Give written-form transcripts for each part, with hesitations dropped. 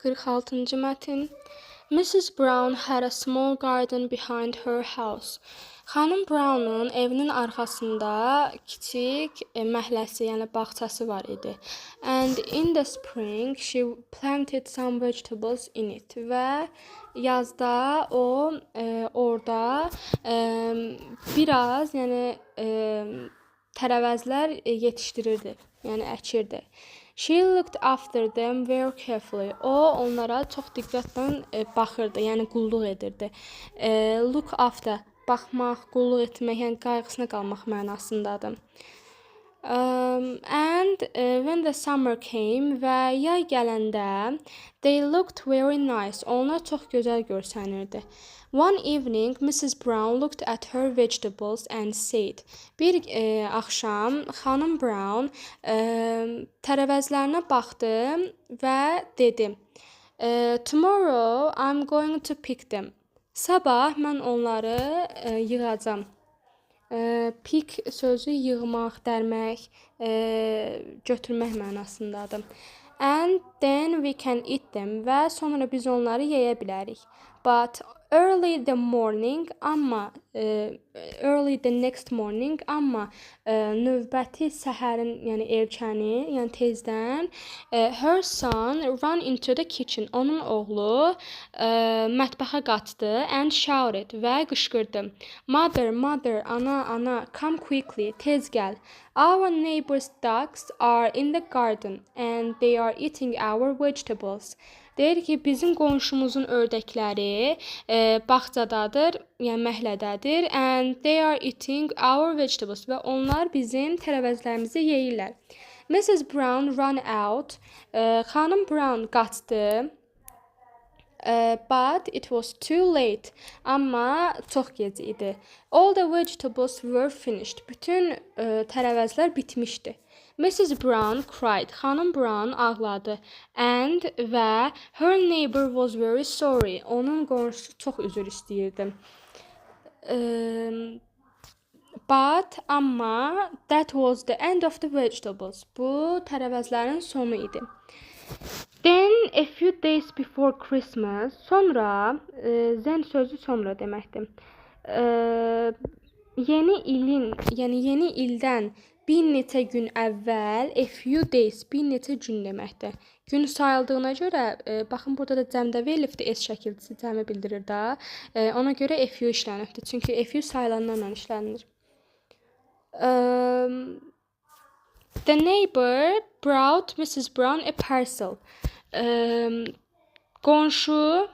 46-cı mətn. Mrs. Brown had a small garden behind her house. Xanım Brown'un evinin arxasında kiçik məhəlləsi, yəni bağçası var idi. And in the spring she planted some vegetables in it. Və yazda o orada biraz, yəni tərəvəzlər yetişdirirdi, yəni əkirdi. She looked after them very carefully. O onlara çox diqqətlə baxırdı, yəni qulluq edirdi. Look after baxmaq, qulluq etmək, yəni qayğısına qalmaq mənasındadır. And when the summer came, və yay gələndə, they looked very nice. Onlar çox gözəl görsənirdi. One evening Mrs. Brown looked at her vegetables and said. Bir axşam xanım Brown tərəvəzlərinə baxdı və dedi. Tomorrow I'm going to pick them. Sabah mən onları yığacam. Pick sözü yığmaq, dərmək, götürmək mənasındadır. And then we can eat them. Və sonra biz onları yeyə bilərik. But early the morning, amma early the next morning, amma növbəti səhərin, yəni erkəni, yəni tezdən, her son ran into the kitchen. Onun oğlu mətbəxə qaçdı and shouted, və qışqırdı. Mother, mother, ana, ana, come quickly, tez gəl. Our neighbor's ducks are in the garden and they are eating our vegetables. Deyir ki, bizim qonşumuzun ördəkləri bağçadadır, yəni məhlədədir, and they are eating our vegetables, və onlar bizim tərəvəzlərimizi yeyirlər. Mrs. Brown ran out. Xanım Brown qaçdı. But it was too late. Amma çox gec idi. All the vegetables were finished. Bütün tərəvəzlər bitmişdi. Mrs. Brown cried. Xanım Brown ağladı. And və her neighbor was very sorry. Onun qonşusu çox üzr istəyirdi. But amma that was the end of the vegetables. Bu tərəvəzlərin sonu idi. Then a few days before Christmas, sonra, then sözü sonra deməkdir. Yeni ilin, yəni yeni ildən bir neçə gün əvvəl, a few days, bir neçə gün deməkdir. Gün sayıldığına görə, baxın burada da cəmdə verilibdir, S şəkilçisi cəmi bildirir də. Ona görə a few işlənibdir. Çünki a few sayılanlarla işlənilir. The neighbor brought Mrs. Brown a parcel. Qonşu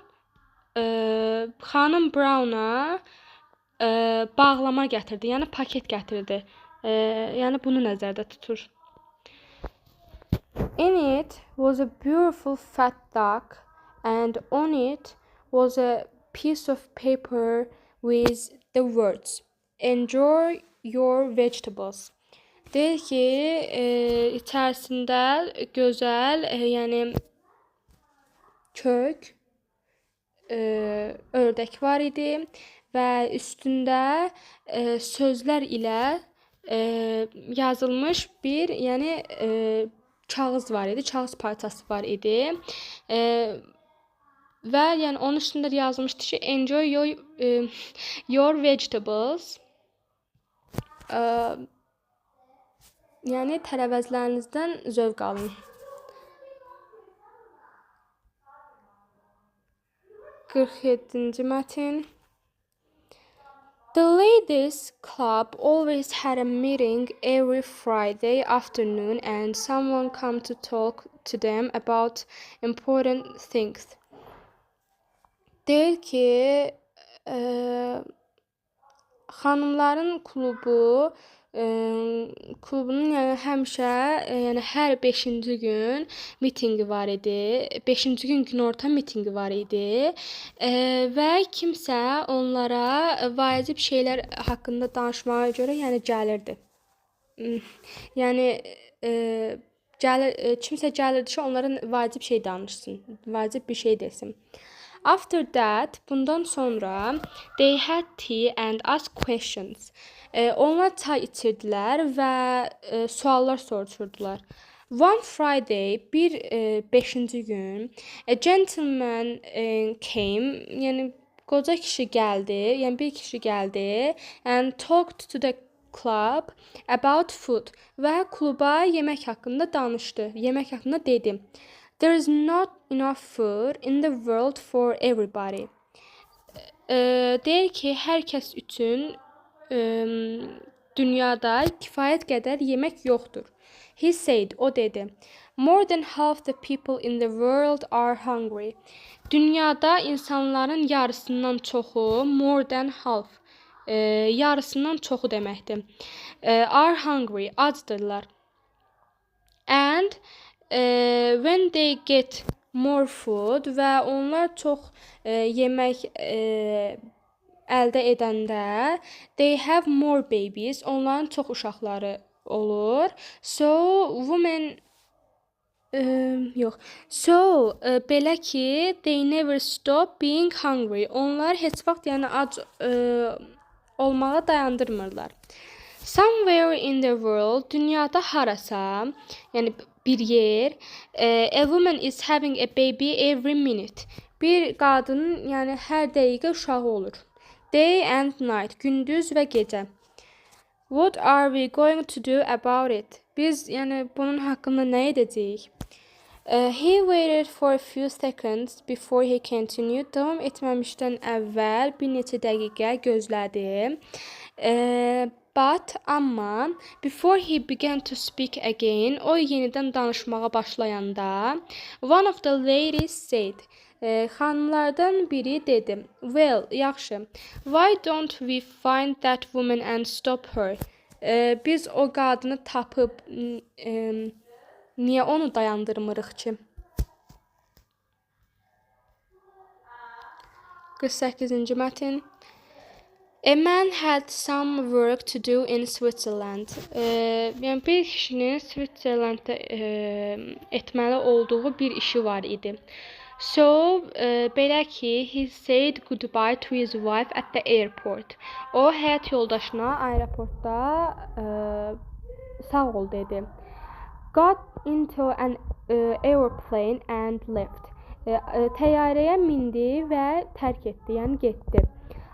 xanım Brown'a bağlama gətirdi, yəni paket gətirdi. Yəni bunu nəzərdə tutur. In it was a beautiful fat duck and on it was a piece of paper with the words Enjoy your vegetables. Deyir ki, içərisində gözəl, yəni kök ördək var idi və üstündə sözlər ilə yazılmış bir, yəni kağız var idi, kağız parçası var idi. Və yəni onun üstündə də yazılmışdı ki, enjoy your vegetables. Yəni tərəvəzlərinizdən zövq alın. 47-ci mətn. The ladies' club always had a meeting every Friday afternoon and someone come to talk to them about important things. Deyir ki, xanımların klubu, klubunun yəni həmişə, yəni hər 5-ci gün mitinqi var idi. 5-ci gün günorta mitinqi var idi. Və kimsə onlara vacib şeylər haqqında danışmağa görə, yəni gəlirdi. Yəni gəlir, kimsə gəlirdi ki, onlara vacib şey danışsın, vacib bir şey desin. After that, bundan sonra, they had tea and asked questions. Onlar çay içirdilər və suallar soruşurdular. One Friday, bir beşinci gün, a gentleman came, yəni qoca kişi gəldi, yəni bir kişi gəldi and talked to the club about food və kluba yemək haqqında danışdı, yemək haqqında dedi. There is not enough food in the world for everybody. Deyir ki, hər kəs üçün dünyada kifayət qədər yemək yoxdur. He said, o dedi. More than half the people in the world are hungry. Dünyada insanların yarısından çoxu, more than half, yarısından çoxu deməkdir. Are hungry, acdırlar. And when they get more food və onlar çox yemək əldə edəndə, they have more babies, onların çox uşaqları olur. So women yox. So belə ki, they never stop being hungry. Onlar heç vaxt yəni ac olmağa dayandırmırlar. Somewhere in the world, dünyada harasa, yəni bir yer, a woman is having a baby every minute. Bir qadının yəni hər dəqiqə uşağı olur. Day and night, gündüz və gecə. What are we going to do about it? Biz yəni bunun haqqında nə edəcəyik? He waited for a few seconds before he continued. Davam etməmişdən əvvəl bir neçə dəqiqə gözlədi. But amma before he began to speak again, o yenidən danışmağa başlayanda, one of the ladies said, xanımlardan biri dedi, well, yaxşı, why don't we find that woman and stop her? Biz o qadını tapıb niyə onu dayandırmırıq ki? 48-ci mətn. A man had some work to do in Switzerland. Yəni bir kişinin Switzerlandda etməli olduğu bir işi var idi. So, belə ki, he said goodbye to his wife at the airport. O, həyat yoldaşına aeroportda sağ ol dedi. Got into an aeroplane and left. Təyyarəyə mindi və tərk etdi, yəni getdi.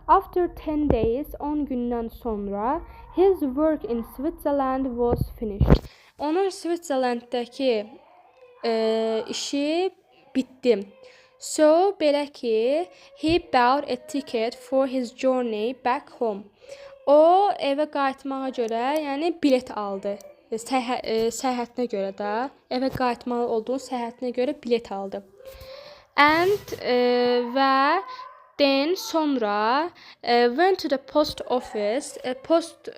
After 10 days, 10 gündən sonra, his work in Switzerland was finished. Onun Switzerlanddakı işi bitdi. So, belə ki, he bought a ticket for his journey back home. O, evə qayıtmağa görə, yəni bilet aldı. Səyahətinə görə də, evə qayıtmalı olduğu səyahətinə görə bilet aldı. And və then sonra went to the post office, post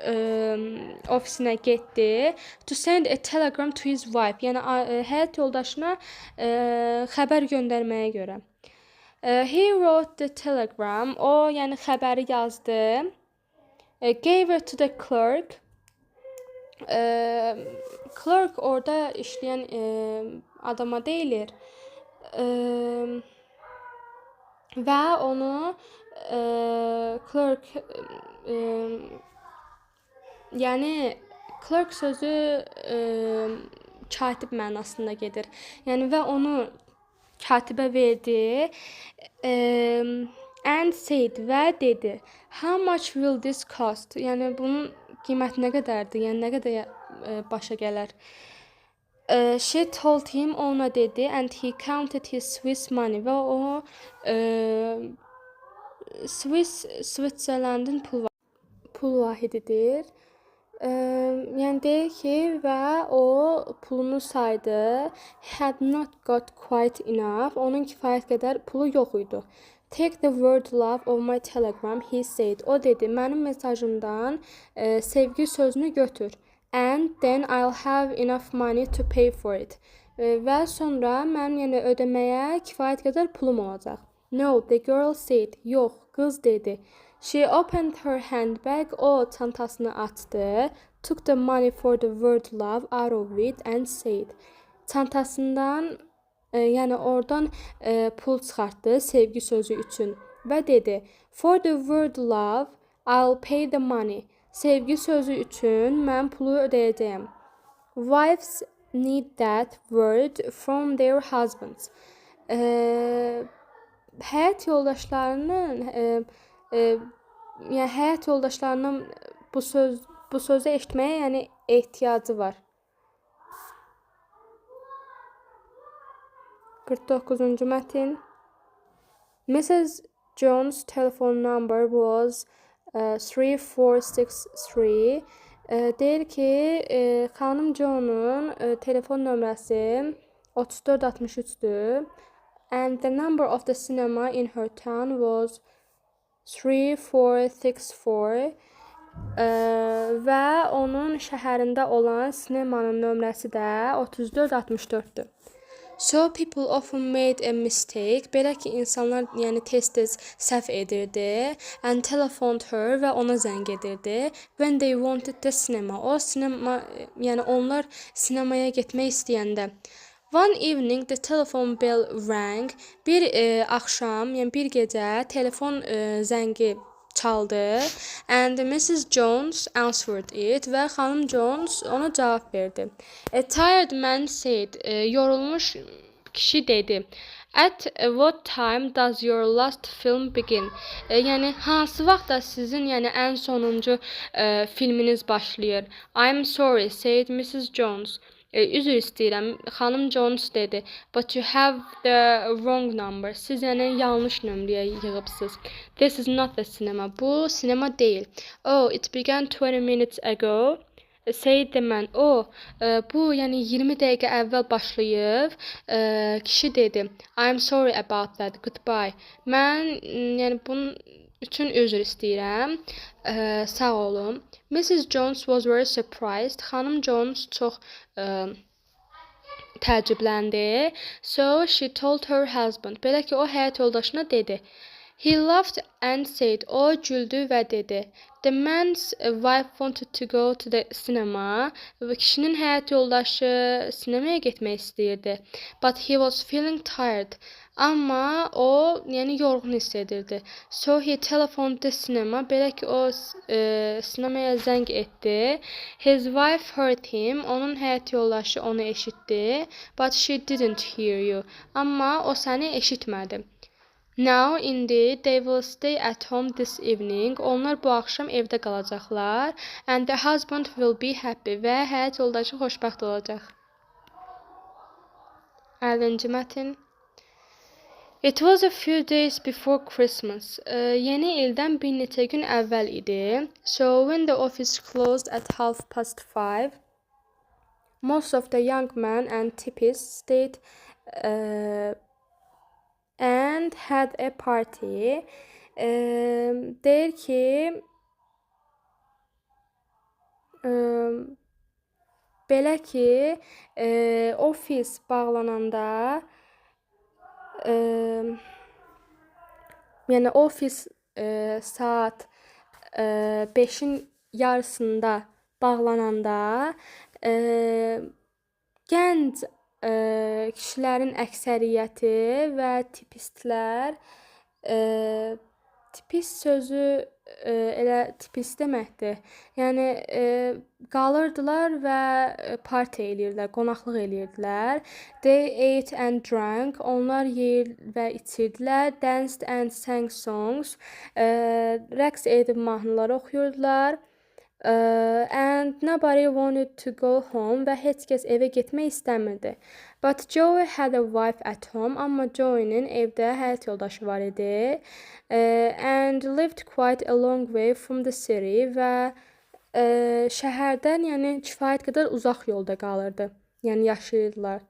ofisinə getdi to send a telegram to his wife, yəni həyat yoldaşına xəbər göndərməyə görə. He wrote the telegram, o yəni xəbəri yazdı. Gave it to the clerk. Clerk orada işləyən adama deyilir. Və onu clerk, yəni clerk sözü katib mənasında gedir. Yəni və onu katibə verdi. And said və dedi, how much will this cost? Yəni bunun qiyməti nə qədərdir? Yəni nə qədər başa gələr? She told him, ona dedi, and he counted his Swiss money və o Swiss Switzerlandın pul vahididir. Yəni deyir ki, və o pulunu saydı. Had not got quite enough. Onun kifayət qədər pulu yox idi. Take the word love of my telegram, he said. O dedi, mənim mesajımdan sevgi sözünü götür. And then I'll have enough money to pay for it. Və sonra mənim yəni ödəməyə kifayət qədər pulum olacaq. No, the girl said. Yox, qız dedi. She opened her handbag. O çantasını açdı. Took the money for the word love out of it and said. Çantasından, yəni oradan pul çıxartdı sevgi sözü üçün və dedi: For the word love, I'll pay the money. Sevgi sözü üçün mən pulu ödəyəcəyəm. Wife's need that word from their husbands. Həyat yoldaşlarının yəni həyat yoldaşlarının bu sözü eşitməyə, yəni ehtiyacı var. 49-cu mətn. Mrs. Jones' telephone number was 3463. Deyir ki, xanım Jones'un telefon nömrəsi 3463-dür. And the number of the cinema in her town was 3464. Və onun şəhərində olan sinemanın nömrəsi də 3464-dür. So people often made a mistake. Belə ki, insanlar yəni tez-tez səhv edirdi. And telephoned her və ona zəng edirdi. When they wanted the cinema. O sinema, yəni onlar sinemaya getmək istəyəndə. One evening the telephone bell rang. Bir axşam, yəni bir gecə telefon zəngi çaldı. And Mrs. Jones answered it və xanım Jones ona cavab verdi. A tired man said, yorulmuş kişi dedi. At what time does your last film begin? Yəni hansı vaxtda sizin, yəni ən sonuncu filminiz başlayır? I'm sorry, said Mrs. Jones. Üzr istəyirəm, xanım Jones dedi. But you have the wrong number. Siz yəni yanlış nömrəyə yığıbsınız. This is not the cinema. Bu sinema deyil. Oh, it began 20 minutes ago. Said the man. Oh, bu yəni 20 dəqiqə əvvəl başlayıb. Kişi dedi. I'm sorry about that. Goodbye. Mən yəni bunun üçün üzr istəyirəm. Sağ olun. Mrs. Jones was very surprised. Xanım Jones çox təəccübləndi. So she told her husband. Belə ki, o həyat yoldaşına dedi. He laughed and said. O güldü və dedi. The man's wife wanted to go to the cinema. Və kişinin həyat yoldaşı sinemaya getmək istəyirdi. But he was feeling tired. Amma o, yəni yorğun hiss edirdi. So he telephoned the cinema. Belə ki, o sinemaya zəng etdi. His wife heard him. Onun həyat yoldaşı onu eşitdi. But she didn't hear you. Amma o səni eşitmədi. Now, indi, they will stay at home this evening. Onlar bu axşam evdə qalacaqlar. And the husband will be happy. Və həyat yoldaşı xoşbəxt olacaq. 50-ci mətn. It was a few days before Christmas. Yeni ildən bir neçə gün əvvəl idi. So when the office closed at 5:30, most of the young men and tippies stayed and had a party. Deyir ki, belə ki, ofis bağlananda, yəni ofis saat 5-in yarısında bağlananda gənc kişilərin əksəriyyəti və tipistlər, tipist sözü elə tipist deməkdir. Yəni qalırdılar və parti eləyirdilər, qonaqlıq eləyirdilər. They ate and drank. Onlar yeyir və içirdilər. Danced and sang songs. Rəqs edib mahnılar oxuyurdular. And nobody wanted to go home və heç kəs evə getmək istəmirdi. But Joey had a wife at home. Amma Joey'nin evdə həyat yoldaşı var idi. And lived quite a long way from the city və şəhərdən yəni kifayət qədər uzaq yolda qalırdı. Yəni yaşayırdılar.